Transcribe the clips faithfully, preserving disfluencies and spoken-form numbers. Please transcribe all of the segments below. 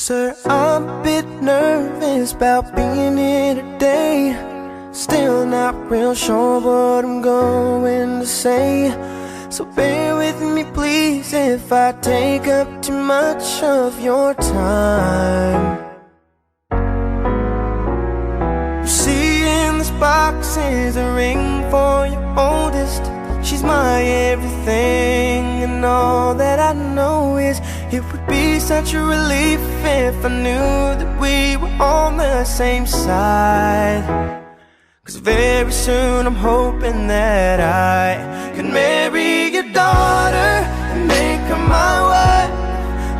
Sir, I'm a bit nervous about being here today. Still not real sure what I'm going to say. So bear with me, please, if I take up too much of your time. You see, in this box is a ring for your oldest. She's my everything, and all that I know is it would be such a relief if I knew that we were on the same side. 'Cause very soon I'm hoping that I can marry your daughter and make her my wife.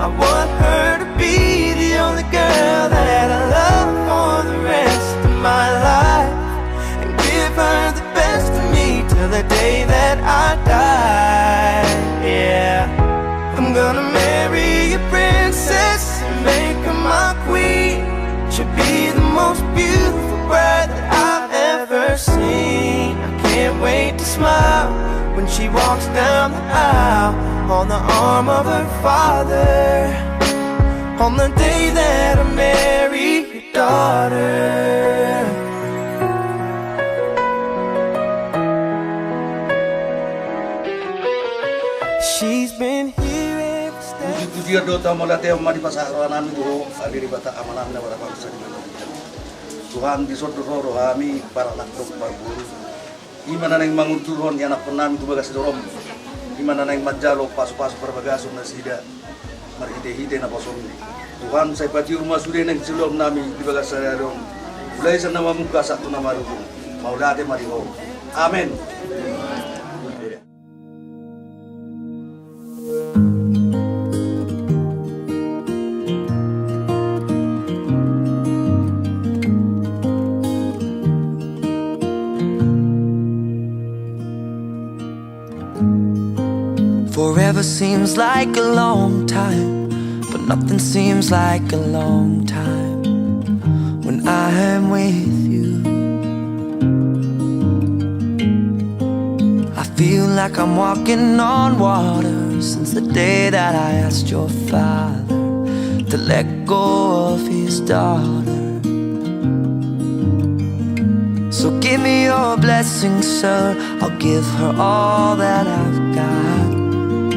I want her to be the only girl that I love for the rest of my life, and give her the best of me till the day that I die. Yeah, I'm gonna marry a princess and make her my queen. She'll be the most beautiful bride that I've ever seen. I can't wait to smile when she walks down the aisle on the arm of her father, on the day that I marry your daughter. She's been here every step. Puji-pujian dohot hamauliateon ma dipasahat roha nami tu Ho, ale Debata Ama nami na marhabangsa di banua ginjang. Tuhan, dison do Ho roha nami, paranak dohot parboru. I ma na naeng mangundurhon ianakhon nami tu bagas joroM. I ma na naeng manjalo pasu-pasu parbagason nasida marhite-hite naposoMi. Tuhan, sai patiur ma sude naeng siulaon nami di bagas sadari on, mulai sian na mamungka sahat tu na marujung. Mauliate ma di Ho. Amen. Forever seems like a long time, but nothing seems like a long time when I am with you. I feel like I'm walking on water since the day that I asked your father to let go of his daughter. So give me your blessing, sir. I'll give her all that I've got.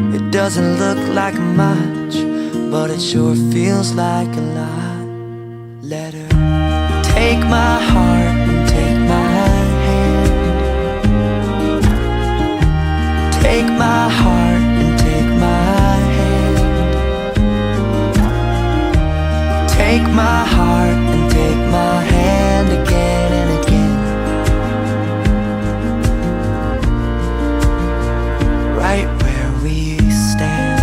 It doesn't look like much, but it sure feels like a lot. Let her take my heart and take my hand. Take my heart and take my hand. Take my heart and take my hand again and again. Right where we stand.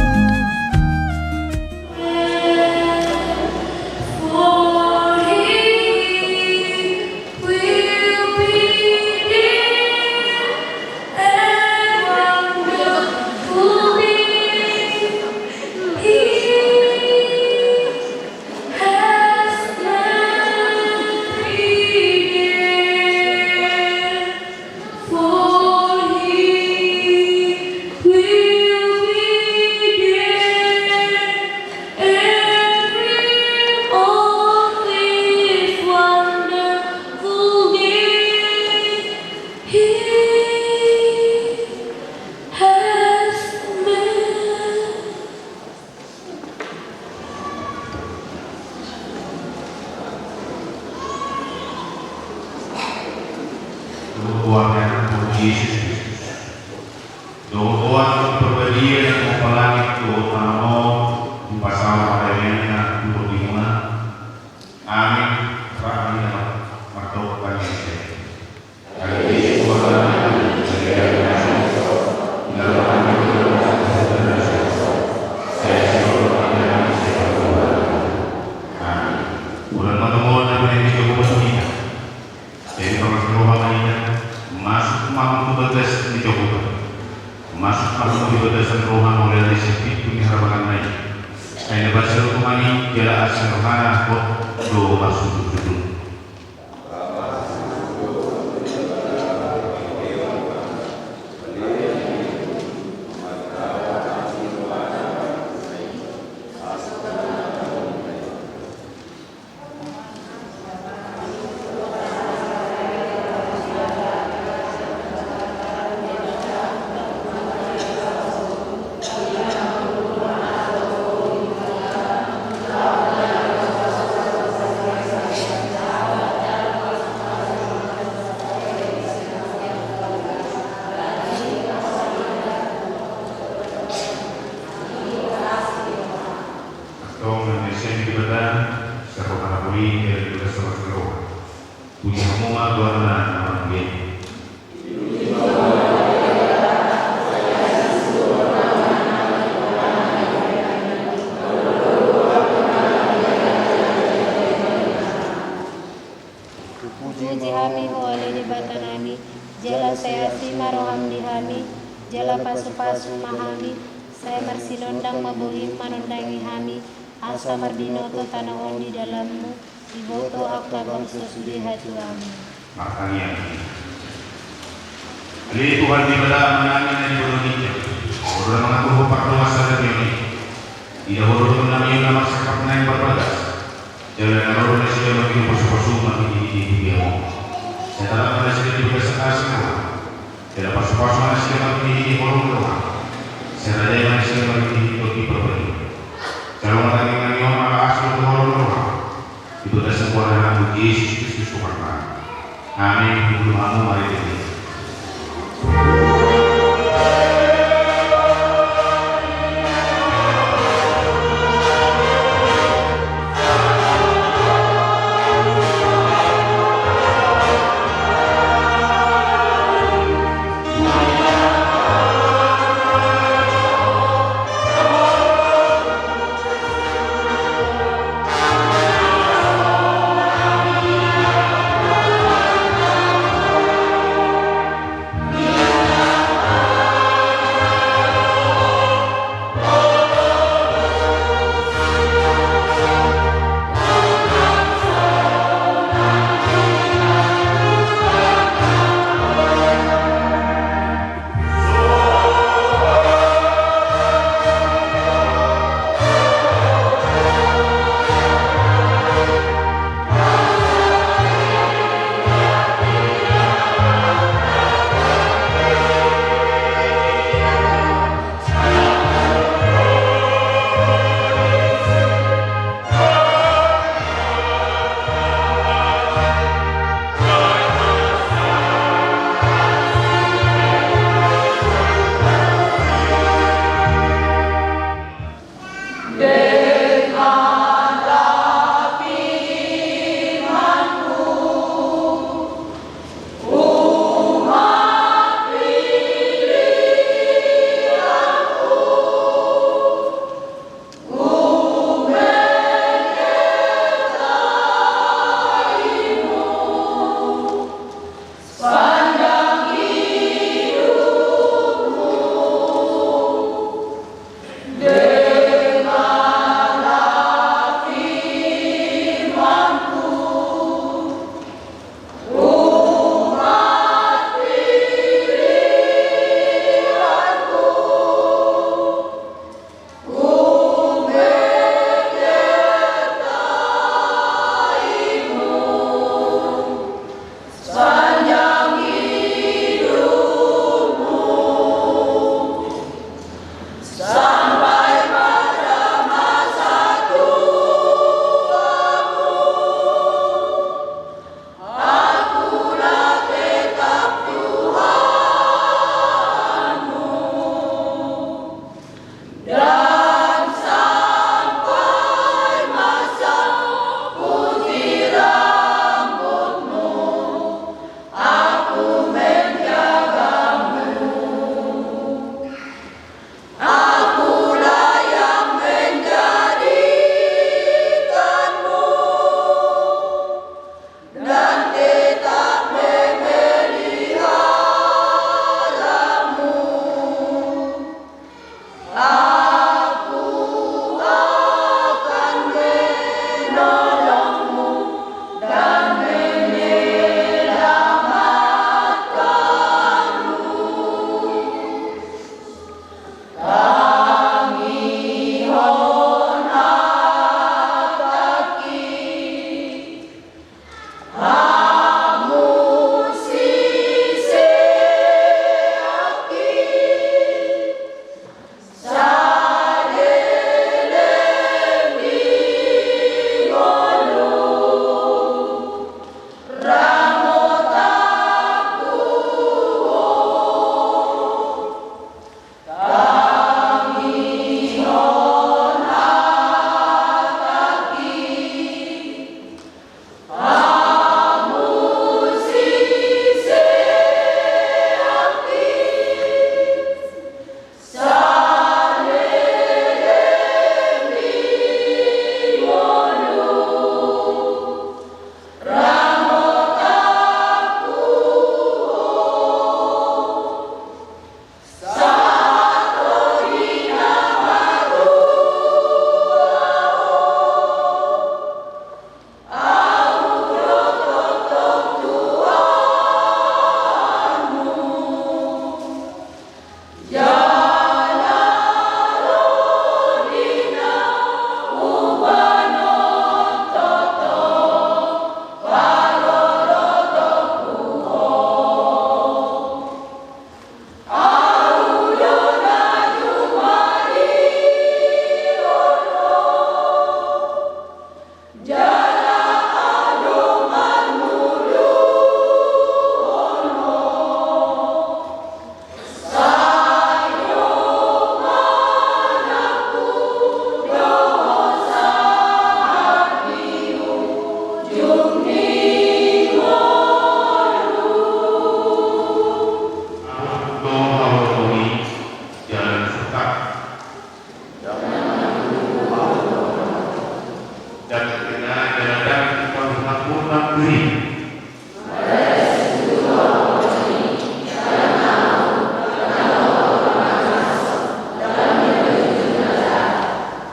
Tuhan, Tuhan Jesus Kristus. Dohot Tondi Parbadia na manggohi langit dohot tano on, dipasaut ma dameianna tu tondimu. Amin. Rap ma hita martonggo. Amin. Unang ma tongon na pinangido ni Jahowa tu hita. Jadi, palas ni roha ma hita, masuk ma hamu tu bagas ni Jahowa. Masuk ma hamu di bagasan roha, mauliate sian pintu ni harbanganna i. Ai na bagas do Tuhan i, jala asi ni rohana hot do marsujud-sujud. Sian Debata, sian roha na holi, jala di bagasan roha. Puji hamu ma Tuhan na manggiat. Puji hami ho ale Debata nami, jala sai asi ma roham di hami, jala pasupasu ma hami, sai marsinondang ma bohim manondangi hami, asa mardinoto tano on di dalanmu, diboto angka bangso sude hatuamu. Martangiang. Ale Tuhan Debata Amanami na di banua ginjang, Ho do na mangaturhon pardongansaripeon i. Ida Ho do tongon nami on na marsangkap naeng barbagas, jala na ro do nasida mangihut pasupasu marhitehite di pujianmu. Sai tadok ma nasida di bagasan asi ni roham, jala pasupasu ma nasida marhitehite holong ni roham. Sai rajai ma nasida marhitehite Tondi Parbadia. Jalo ma tangiang nami on ala asi dohot holong ni roham, di bagasan goar ni Anakmu Jesus Kristus Tuhannami. Amin. Huhut hamu marende.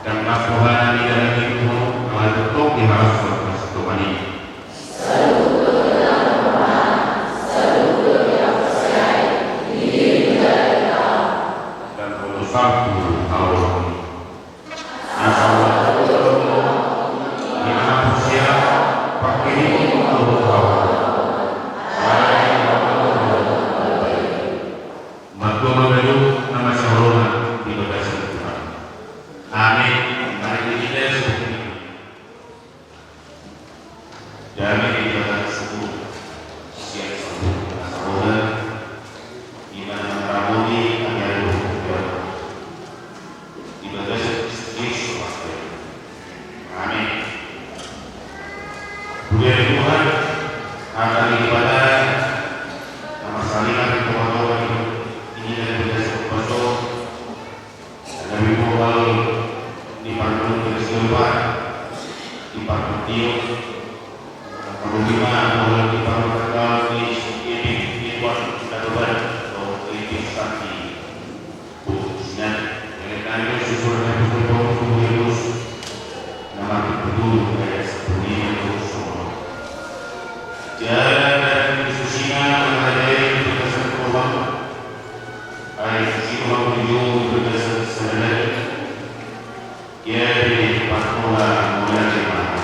Ndang na rohana ni dalan i, na tongtong dihaholongi hasuhuton i. Ndang boi salpu haholongi. Asa di na porsea, pangkirimon do haholongi. Martua ma ganup na masihaholongan di bagasan Tuhan. Amin. Mari kita sungkun. Dame ni Debata, sungkun sian saluhut na saroha, i ma na mangaramoti hami dohot hami di bagasan Kristus Jesus. Amin. Puji Tuhan, hata ni Debata na marsaleleng di tongatonga ni hita di bagasan baso. Gabe bohal ni parngoluon ni Jahowa di partingkian. Gabe bohal ni parngoluon ni Episkupan Dagoban, dohot Episkupan Sinat, yang kami bersyukur dan bersyukur untuk Yesus. Nama betul, kayak seperti itu semua. Jalan dan Yesus ina menghargai bagasan Tuhan. Ai susi do hamu di bagasan sadari. Ia di parpola mulai di mana?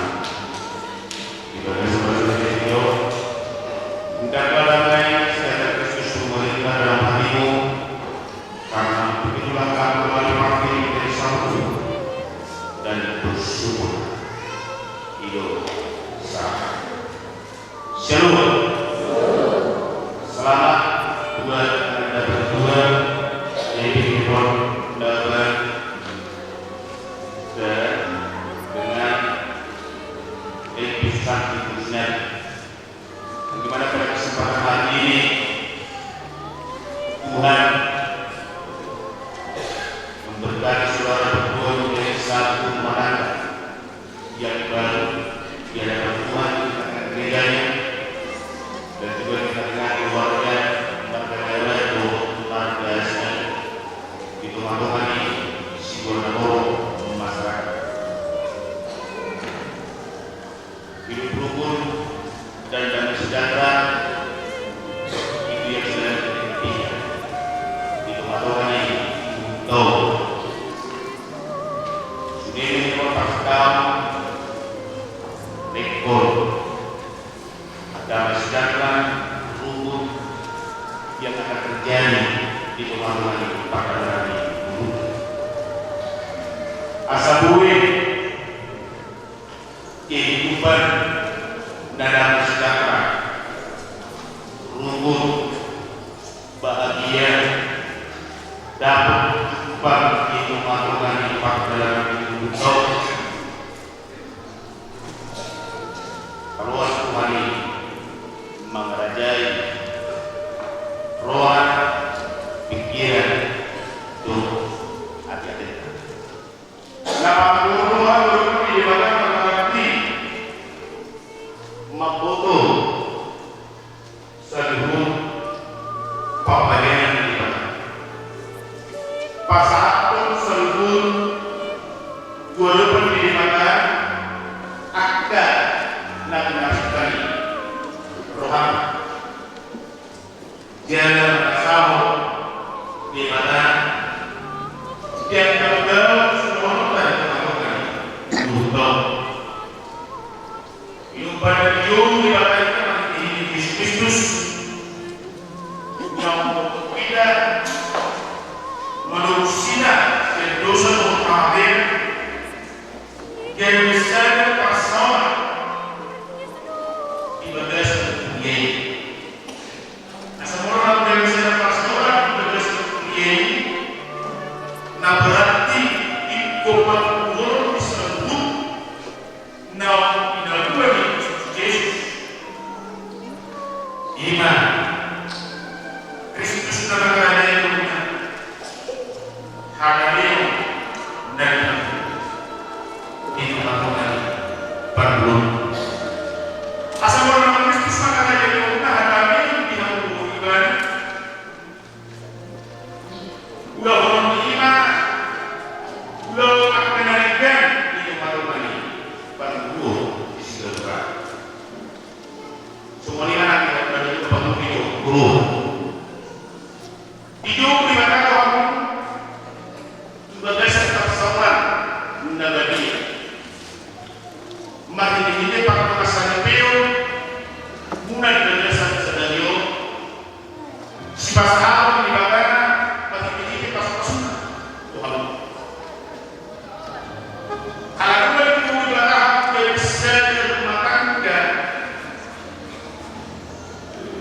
Di bagasan bagasan di sini. Ndang lama lagi, sadari Kristus pemerintah dalam hatimu. Karena begitulah kamu kembali pasti menjadi satu dan bersyukur. Ido sa. Shalom. Selamat buat anak dapat dua, Episkupan Dagoban, dan dengan Episkupan Sinat. Bagaimana pada kesempatan hari ini Tuhan memberkati saudara berdua menjadi satu rumah tangga yang baru di hadapan Tuhan di tengah-tengah gerejanya dan juga di tengah-tengah keluarga, keluarga Dagoban, keluarga Sinat, di tongatonga ni siborna boru masyarakat. Hidup rukun dan damai sejahtera itu yang sedang kita impikan di tongatonga ni tau. Sude ni kota Batam, rekor damai sejahtera, rukun yang akan terjadi di tongatonga ni paradalan ni tubuh. Asa boi kehidupan na damai sejahtera, rukun, bahagia, dapot tumpang di tongatonga ni paradalan ni tubuh. Roha Tuhan i mangarajai roha, pikiran, dohot ateateta. Na parjolo, roha do di Debata mangarajai, mamboto saluhut pambahenan ni Debata. Pasahathon saluhut tu adopan ni Debata angka na pinarsinta ni rohana. Jala mangasahon Debata di angka ulaon suhut na di tongah-tongah ni tubuh. Inumpanan ni Debata i ma di Jesus Kristus, na mamboto hita, manobus hita sian dosa dohot hamatean, gabe sada parsaoran di bagasan kuria i. Asa molo na gabe sada parsaoran di bagasan kuria i, na berarti ingkon mangkuhon ni saluhut naung pinalua ni Kristus Jesus. I ma Kristus na mangarajai rohana, hagabeon na di tongah-tongah ni Didok Debata do hamu tu bagasan parsaulian na badia. Marhitehite pardongansaripeon muna di bagasan sadari on, sipasahaton ni Debata marhitehite pasupasuna tu hamu. Ala nunga diuduti Debata hamu gabe sada rumah tangga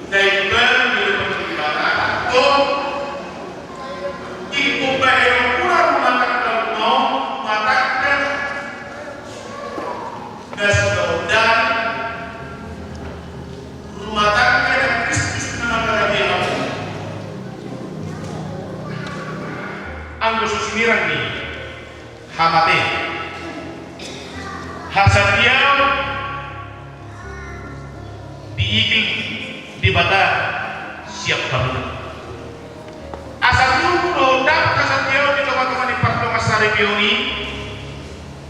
na imbaru ni rumah tangga Debata, tong ingkon bahenonmuna rumah tanggamuna on rumah tangga na sudah ondari, rumah tangga na Kristus na mangarajai hamu. Anggo so sinirang ni hamatean, hasatiaon diigil Debata sian hamuna. Asa tubu dohot dapot hasatiaon di tongatonga ni pardongansaripeon i,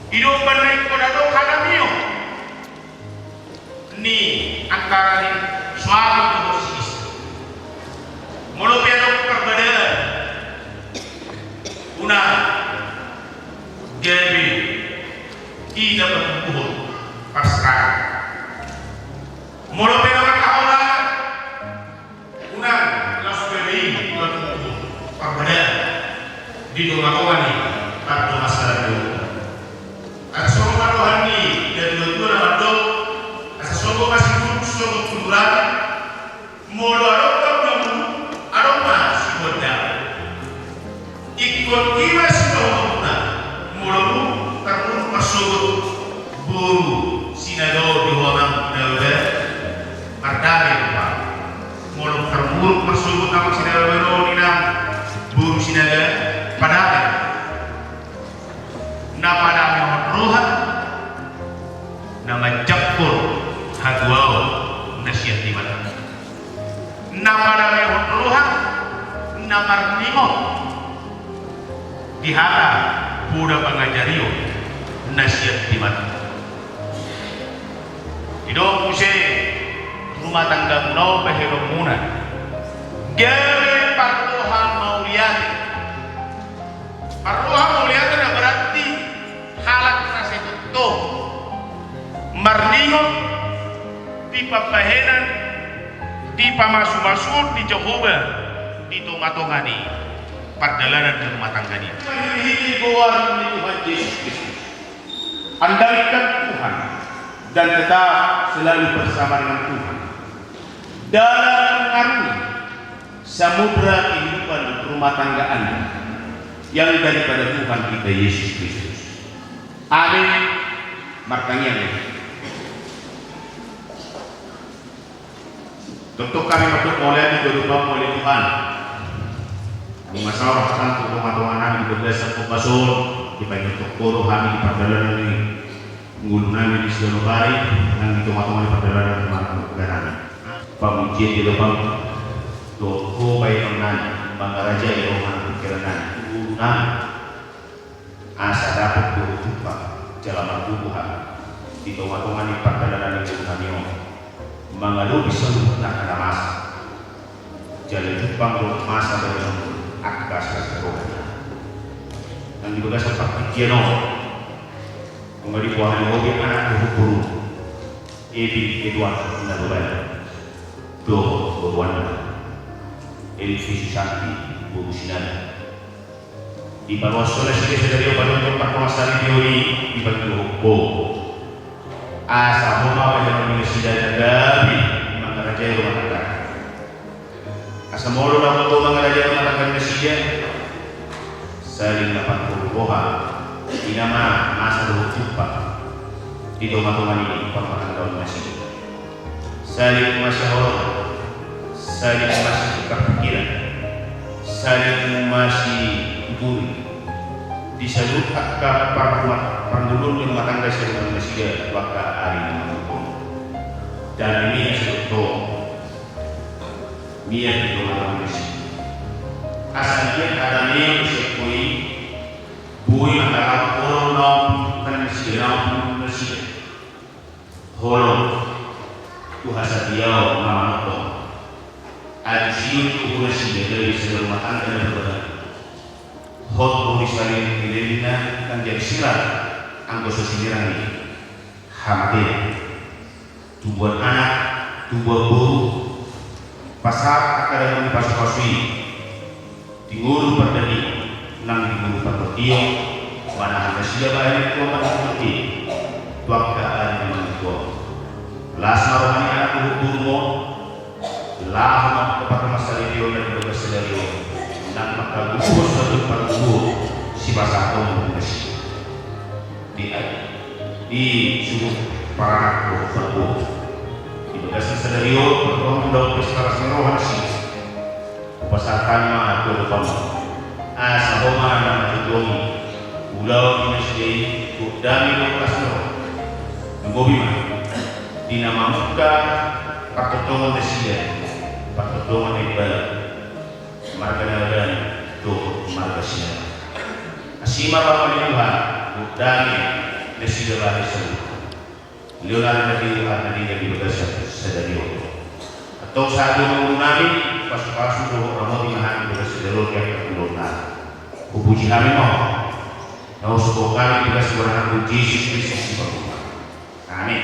i do umbahen na ingkon adong hadameon ni antara ni suami dohot si istri. Molo pe adong parbadaan, unang gabe i na patuduhon parserahan. Molo pe adong angka holan, unang laos gabe i na patuduhon parbadaan di tongatonga ni pardongansaripeon. Asa songon na roha ni natuatua na mandok, asa songon ma sigurgurung songon tundurani, molo adong ma unang muruk, adong ma sibuat dao. Ingkon i ma sipahutamuna, molo muruk, tarmuruk marsogot boru Sinaga on di ho amang na baoa, mardame ma. Molo tarmuruk marsogot amang Sinaga on, inang boru Sinaga, padame. Na padamehon roha, na manjangkon hatuaon na sian Debata. Na padamehon roha, na marningot di hata poda pangajarion na sian Debata. Didok muse rumah tanggamuna on bahenonmuna gabe parroha mauliate. Parroha mauliate na berarti halak na sai tongtong marningot di pambahenan, di pamasumasuon ni Jahowa di tongatonga ni pardalanan ni rumah tangga i. Marhitehite goar ni Tuhan Jesus Kristus. Andalkan Tuhan dan tetap selalu bersama dengan Tuhan. Dalam mengarungi samudra kehidupan rumah tangga Anda yang daripada Tuhan kita Yesus Kristus. Amin. Martangiang ma. Tongtong hami mandok mauliate tu Ho, ale Tuhan. Nunga saor roham tu tongatonga nami di bagasan ombas on, dipaingot Ho do hami di pardalanan ni ngolu nami di Sianopari, nang di tongatonga ni pardalanan ni marga nami. Pamujian di Ho, dohot bahenon nami, mangarajai roha nang pikiran nami, ngolu nami. Asa dapot do jumpang jala martubu hami di tongatonga ni pardalanan ni ngolu nami on, mangadopi saluhut angka na masa. Jala jumpang do masa bahenon angka sasada roha. Nang di bagasan partingkian on, nunga diboan ni Ho be anak dohot boru, Ebi Edward Nababan dohot boruanna Elvi Susanti boru Sinaga. Diparuas Ho nasida sadari on, padohot pardongansaripeon i dipangido Ho. Asa Ho ma bahenon ni nasida na gabe mangarajai rumah tangga. Asa molo na Ho mangarajai rumah tangga ni nasida, saling na parhorong roha, i ma masa dohot jumpang di tongatonga ni parmatanggaon nasida. Saling masihaholongan, saling masitukar pikiran, saling masituturi di saluhut angka parrumah, parngoluon ni rumah tangga sian nasida tu angka ari na mangihut on. Dame ma i asa dohot mian di tongatonga nasida. Asa mian hadameon sian Ho i, boi mangalap holong na umpungan nasida, na umpungan nasida. Holong tu hasatiaon na manongtong. Alusion tu nasida gabe sada rumah tangga na berbagi. Hot boru salelenglelengna, ndang jadi sirang anggo so sinirang i hamatean. Tubuan anak, tubuan boru, pasahat angka dangol ni pasupasu i. Di ngolu pardalanan, nang di ngolu partondion, manahan nasida bahen ni Tuhan manang tonti tu angka ari na mangido. Las ma roha ni anak dohot boru on, laho ma tu parmasalelengon na di bagasan sadari on, nang mangkaluhon saluhut parguru sipasahaton ni nasida. Di, di suhut paranak dohot parboru. Di bagasan sadari on, parroham tu pesta las ni roha nasida. Hupasahat hami ma tu adopanmu, asa ho ma na manjojoi ulaon ni nasida i tu dame dohot las ni roha. Lumobi ma di na mamungka partongtongon nasida, partongtongon na imbaru, marga Nababan dohot marga Sinaga. Asi ma roham ale Tuhan, tu dame nasida bahen saluhut. Lehon ma di roha nasida di bagasan sadari on. Antong sahat do ma ngolunami, pasupasu dohot ramoti ma hami di bagasan sadari on di angka ulaonnami. Hupuji hami ma ho, na husombahon hami di bagasan Tuhan Jesus Kristus Sipangolu. Amin.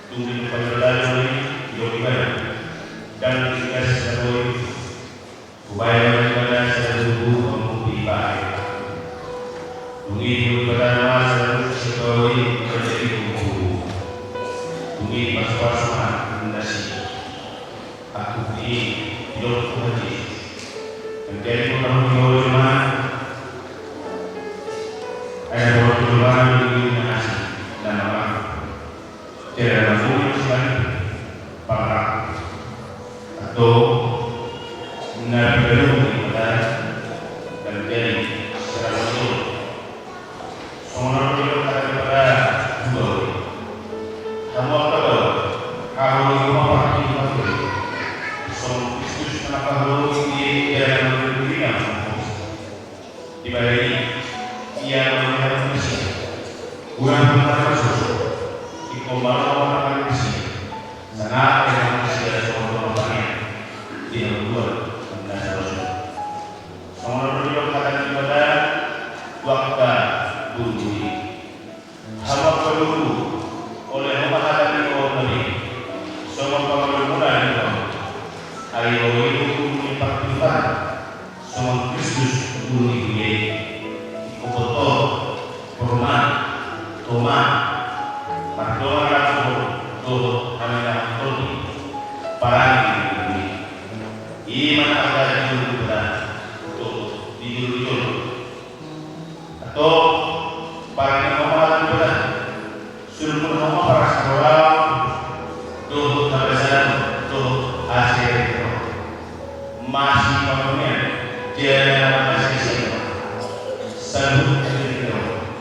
Dung dipaihut Debata jolo i, didok ibana: Ndang digas sada boi, hubahen ma Debata sada tubu mamungka bahen. Dung i diboto Debata ma sada tubu sian boi manjadi tubu. Dung i dipasupasu ma nasida. Angkup i didok Tuhan Jesus: Ndang jadi huboan ho jolma, ai na huboan ho jolma do i na asing, na mangaku. Jala na muli ma sian pangaku. Antong, na pinarade ni Debata ndang jadi sarabuan jolo. Songon na didok hata ni Debata, dua do i. Hamu angka daoh, haholongi hamu ma partingkian i. Songon Kristus na mangkaholongi diri jala mamillit diri na mangkaholongi. Dibahen i, ia mamillit hamu nasida. Unang hamu marsoso, ingkon malo hamu mangalangka nasida. Sanga bahen hamu nasida songon dongan panean di na unduk na salosok. Songon na didok hata ni Debata tu angka boru i: Hamu angka boru, ole hamu ma hata ni uhum na bege, songon pangalualuhon muna di hamu. Ai olo i do uhum ni partingkian, songon Kristus uhum ni huria i. Ingkon boto, porma, toma, mardongan rap dohot hamainahon tondi, parange di uhum i. I ma na angka di jolo ni Debata dohot di jolo ni jolo. Antong, parange hamu ma hata ni Debata, sungkun hamu ma parasahuraon dohot habasaon dohot haserepon, masipamunean jala masiasian, saluhut hajahaton,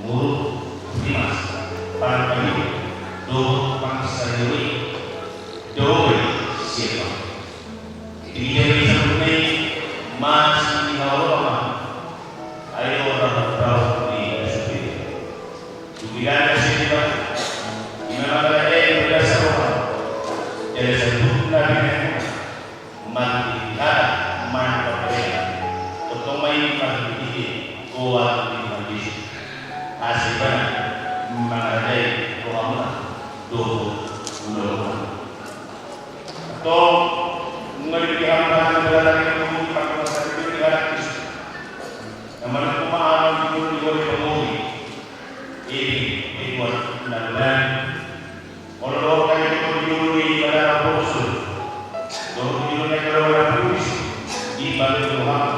muruk, rimas, pangkaliut dohot panginsarion i, dao boi sian hamu. Di tingki na saluhutna i, masihaholongan ma hamu. Ai olo rahu-rahu di na so bege. Dung didangka sian Debata, i ma mangarajai, boi las roha, jala saluhutna binahen muna, marhite hata manang parbadian. Tongtong ma i marhite goar ni Tuhan Jesus, asa ibana mangarajai rohamuna dohot ulaonmuna. Antong, nunga dibege hamu hata ni Debata, na manggohi pardongansaripeon ni halak Kristen. Na manungkun ma ahu di jolo ni roha ni panggohi, Ebil Edward Nababan. Olo do hata na didok di jolo ni Ibana na umposo dohot di jolo ni Ibana na umposo, dipanggohi hamu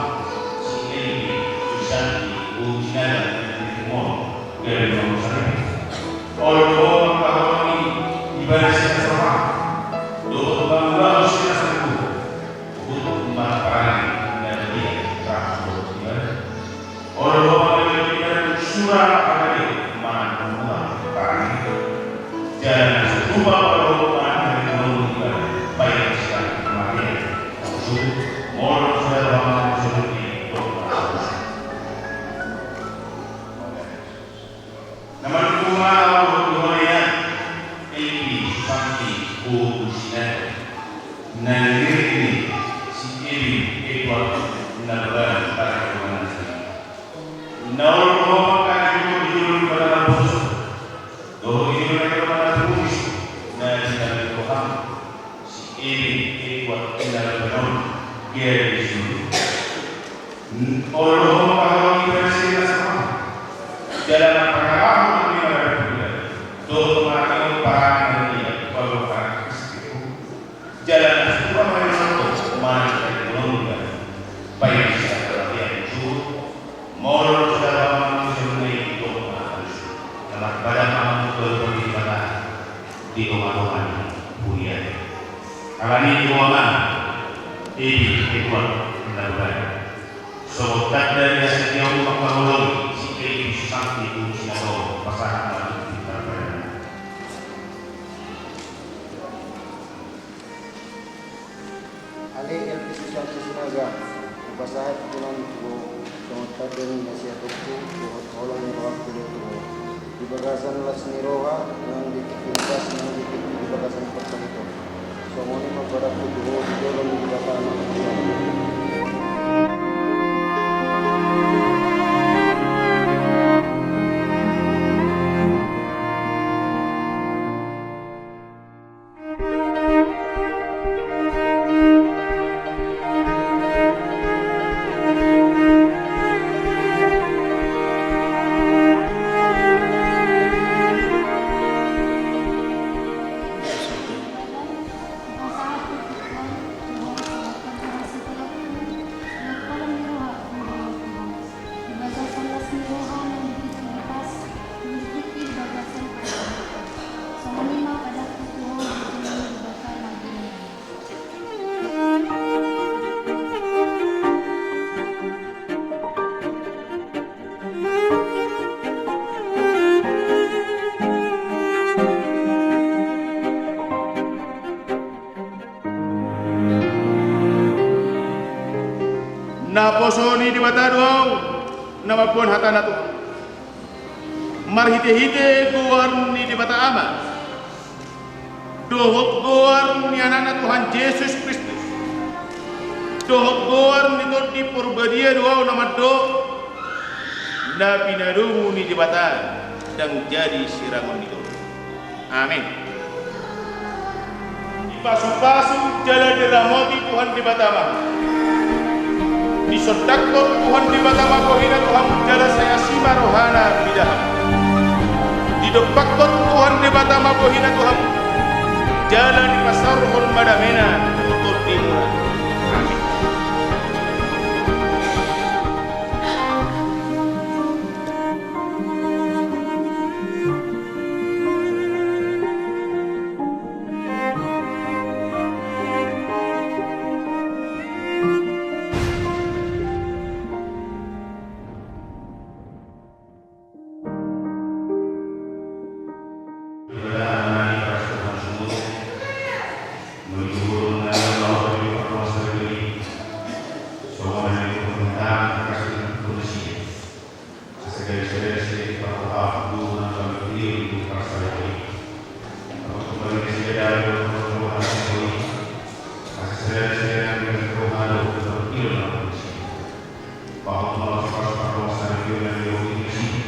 si Ebil Susanti Boru Sinaga, na di rumah, gabe ma muse. Olo do hamu angka holong ni Ibana sian las roha dohot mangulahon sian las roha, huhut marparange na badia rap dohot Ibana. Olo do hamu angka holong ni Ibana sura na badia manang mangulahon parange, jala na so tupa olo hamu angka holong ni Ibana paima sian hamatean. Molo sudah hamu songon i, dok ma. Na manungkun ma ahu di hona, Ebil Susanti Boru Sinaga, na niririt ni si Ebil Edward Nababan, parjolo na sini. Na olo do hamu angka na didok di jolo ni Ibana na umposo dohot di jolo ni Ibana na umposo, na dipanggohi hamu si Ebil Edward Nababan on, gabe solu. Olo do hamu angka holong ni Ibana sian las roha, jala na parhalado ni Ibana dohot marangehon parange na badia, paluahon halak Kristen, jala na so tupa marhalado manang na di holong ni Ibana paima sian hamatean. Molo sudah hamu songon i, dok ma. Na marpadan ma hamu tu Debata di tongatonga ni huria. Alani i, dok ma, Ebil Edward Nababan, songon tanda ni hasetiaonmu mangkaholongi si Ebil Susanti Boru Sinaga on, pasahat ma tu parpadanna. Ale Ebil Susanti Sinaga, hupasahat ma on tu ho songon tanda ni hasetiaonku dohot holong ni rohangku do tu ho, di bagasan las ni roha nang di tingki na ias nang di tingki di bagasan parsahiton. Songon i ma padanku tu ho di jolo ni Debata na martua. Naposo ni Debata do ahu na mamboan hatana, Tuhan. Marhitehite goar ni Debata Ama dohot goar ni Anakna Tuhan Jesus Kristus dohot goar ni Tondi Porbadia do ahu na mandok: Na pinadomu ni Debata ndang jadi sirangon ni tondi. Amin. Dipasupasu jala diramoti Tuhan Debata ma hamu. Disondangkon Tuhan Debata ma bohina tu hamu jala sai asi ma rohana mida hamu. Didompakkon Tuhan Debata ma bohina tu hamu jala dipasaorhon ma damena tu tondimuna. Amin. Asa gabe sada-sada dipahohahon tu na gabe hilir di parsaoran i. Asa kembali nasida dalan dohot roha na sahali i. Asa sada-sada na gabe roha dohot hilir na manusia. Pahot ma laos parsaoran na gabe hilir nasida.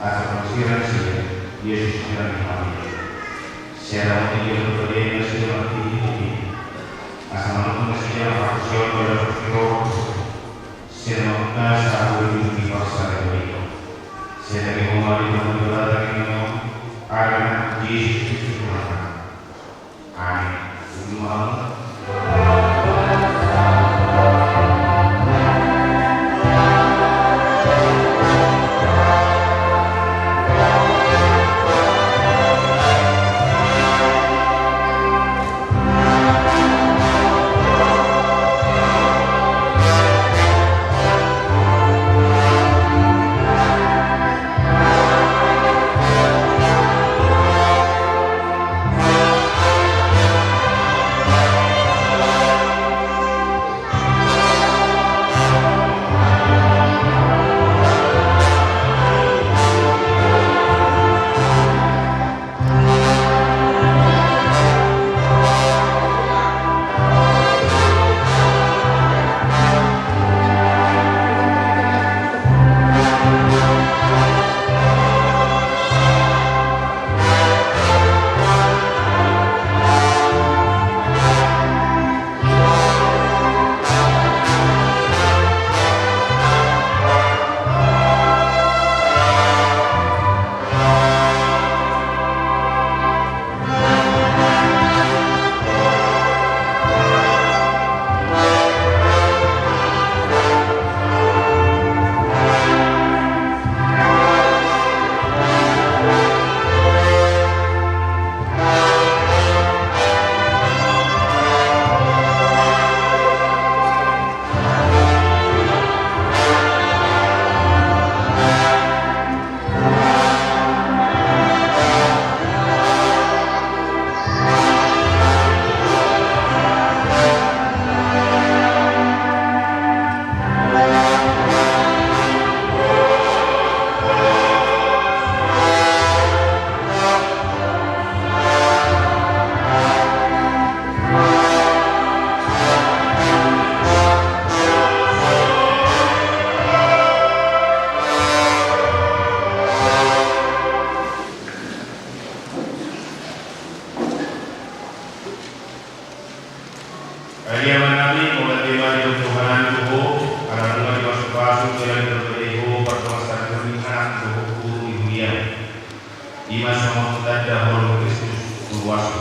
Asa pangasiran nasida Jesus na gabe hilir. Sada ma di dia berbagai nasida mati di dunia. Asa manungkun nasida manghapusi on dalam roha. Sena mangkasa haholi di parsaoran i. Sena dihoma di homa di balata ni on. Arana Jesus Kristus Tuhan. Amin. Ujung malam. Adia ma nami, mauliate ma di Tuhan tu ho, ala nunga dipasupasu jala diberkahi ho pardomuan ni anak dohot boru ni huria. I ma songon tanda holong Kristus tu ruasmu.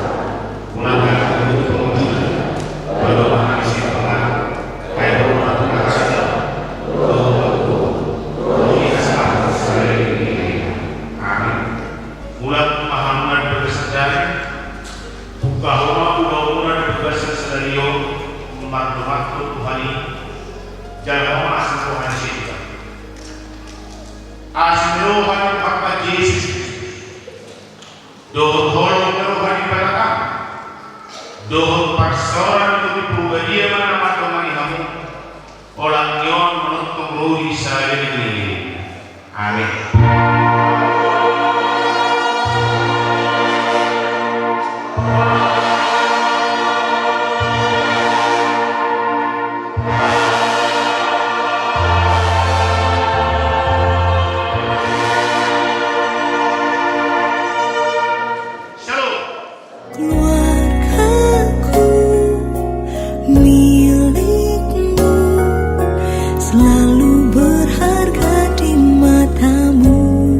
Mulak ma hamuna di bagasan dame, buka ho ma ulaonmuna di bagasan sadari on, mardonganhon Tuhan i, jalo ma asi ni roha ni si Tuhan. Asi ni roha ni Tuhan Jesus, dohot holong ni roha ni Debata, dohot parsaoran ni Tondi Parbadia ma na mandongani hamu, olat ni on manongtong ro di sada ni lelengna. Amen. Shalom. Keluargaku milikmu, selalu berharga di matamu.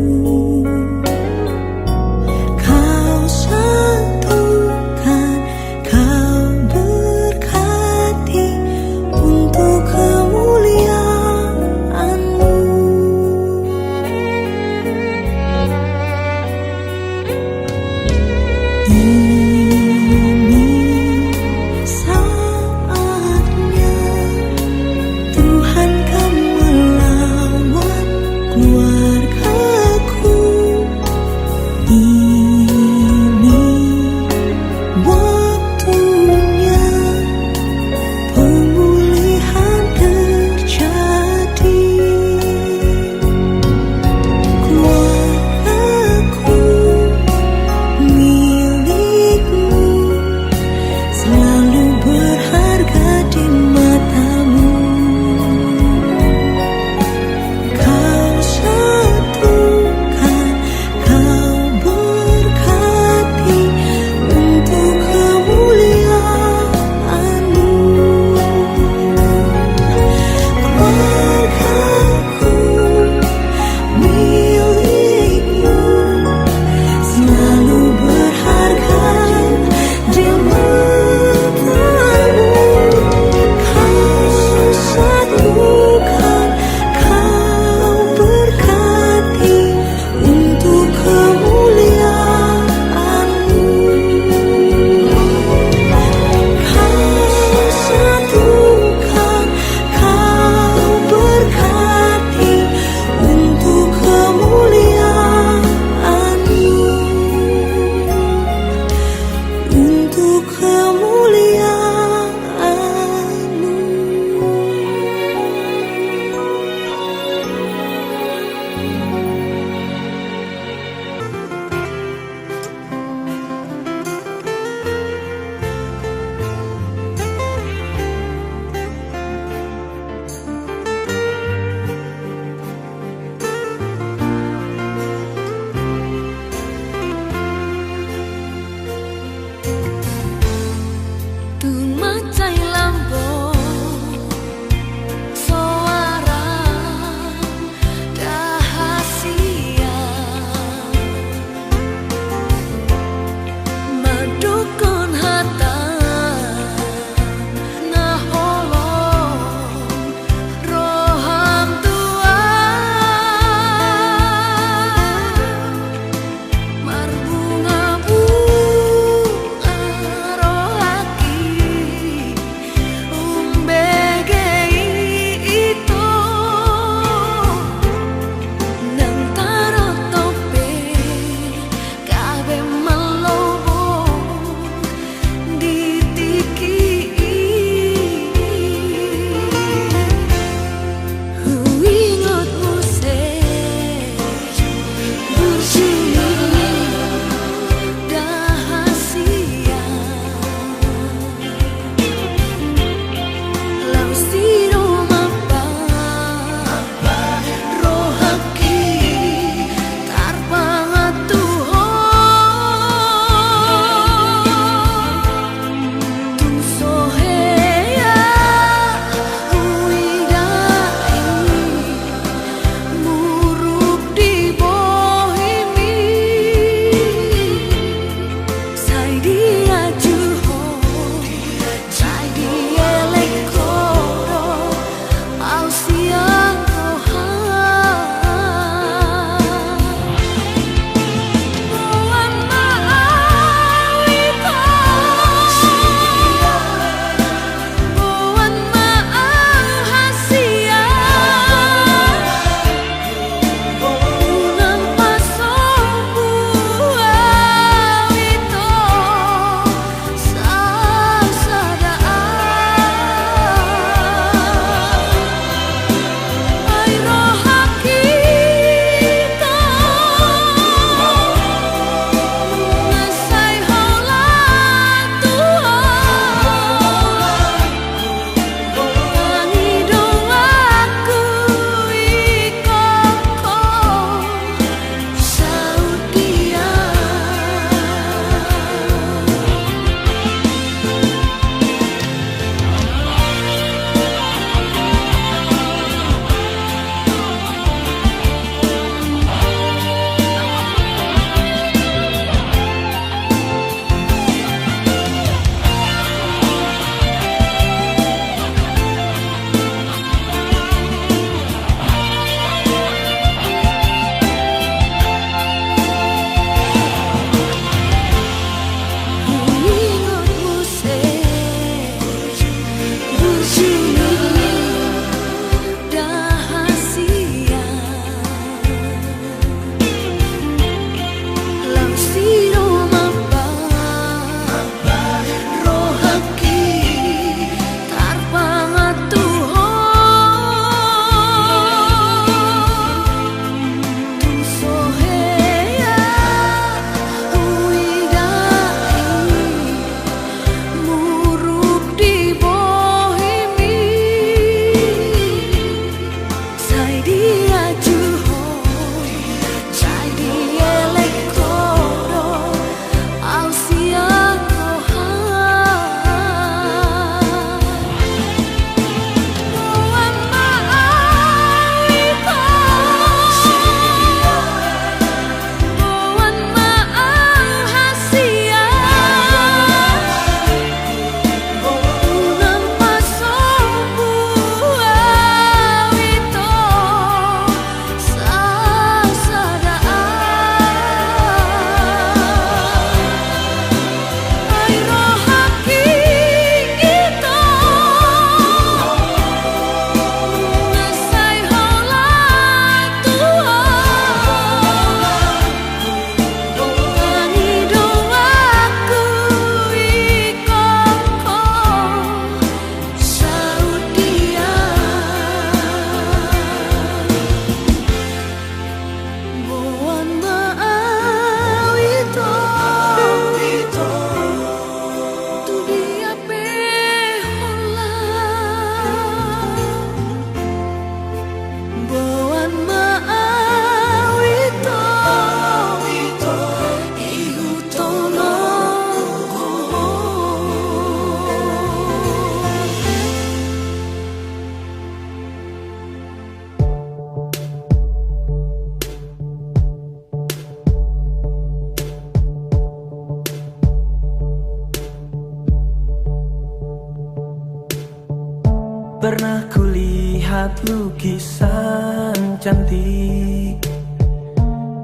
Pernah kulihat lukisan cantik,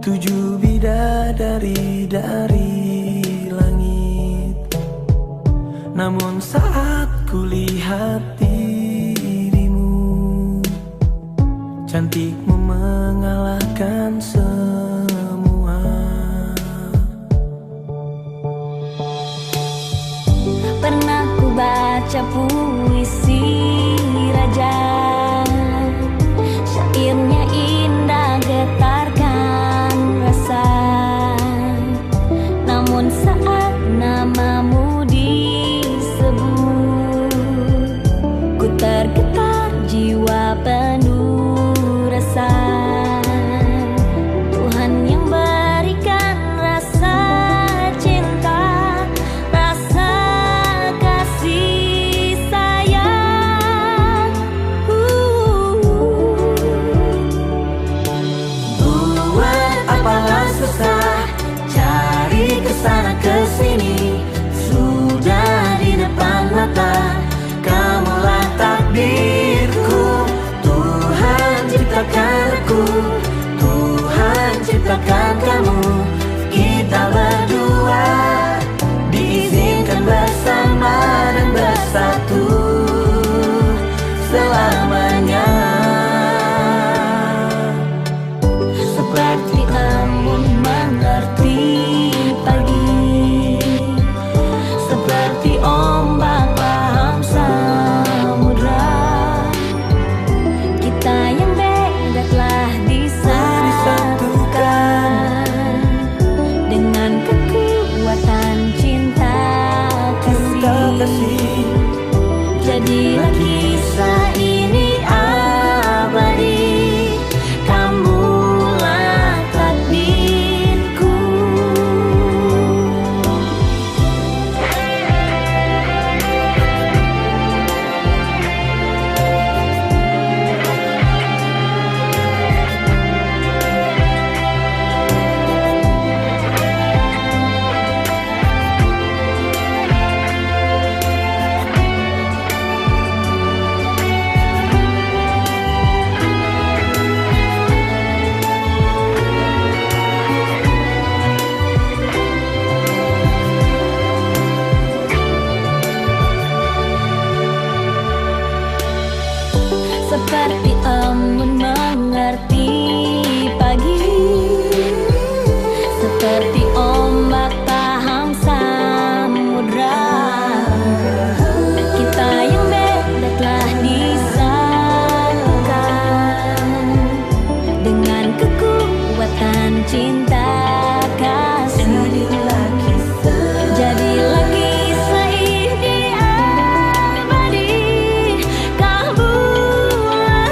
tujuh bidadari dari langit. Namun saat kulihat dirimu, cantikmu mengalahkan semua. Pernah ku baca puisi raja, syairnya indah, getarkan rasa. Namun saat namamu disebut, ku tergetar jiwa penuh rasa. Tuhan yang berikan rasa cinta, rasa kasih sayang. Buat apalah susah cari ke sana ke sini, sudah di depan mata. Kamulah takdirku, Tuhan ciptakan aku, Tuhan ciptakan kamu. Kita berdua diizinkan bersama dan bersatu selamanya. Seperti embun mengerti pagi, seperti ombak paham samudra. Kita yang beda telah disatukan dengan kekuatan cinta kasih. Jadilah kisah ini abadi. Kamulah takdirku. Seperti embun mengerti pagi, seperti ombak paham samudra. Kita yang beda telah disatukan dengan kekuatan cinta kasih. Jadilah kisah ini abadi. Kamulah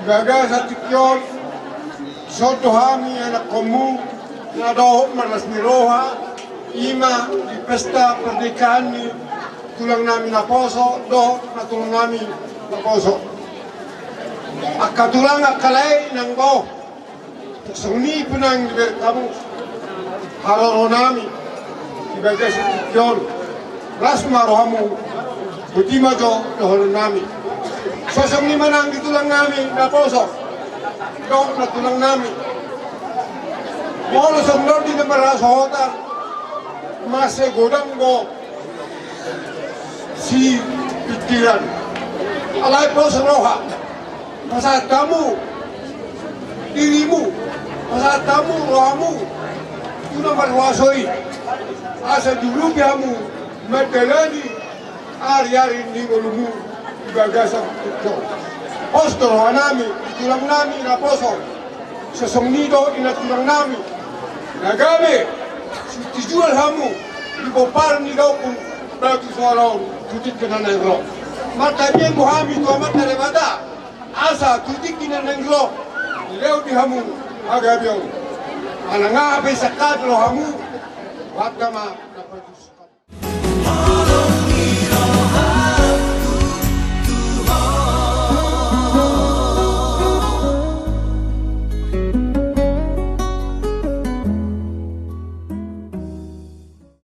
Bagasan tingki on, dison do hami anakkonmu na dohot marlas ni roha, ima di pesta pernikahan ni tulang nami naposo dohot na tulang nami naposo. Angka tulang, angka lae nang bao, songon i pe nang dibereng hamu haroro nami di bagasan tingki on. Las ma rohamu, botima jo dohonon nami. Songon i ma nang di tulang nami naposo dohot na tulang nami. Molo songon on di na marhasohotan, mansai godang do sipingkiran. Alai pos roha, pasahat hamu dirimu, pasahat hamu rohamu tu na marhuaso i, asa diurupi hamu mandalani ariari ni ngolumu di bagasan tingki on. Pos do roha nami di tulang nami naposo. Songon i do di na tulang nami na gabe sitijual hamu di pomparan ni daompung Batu Soara on tu tingki na naeng ro. Martangiang do hami tu Amanta Debata asa tu tingki na naeng ro dilehon di hamu hagabeon. Manang aha pe sangkap rohamu, banta ma na patus.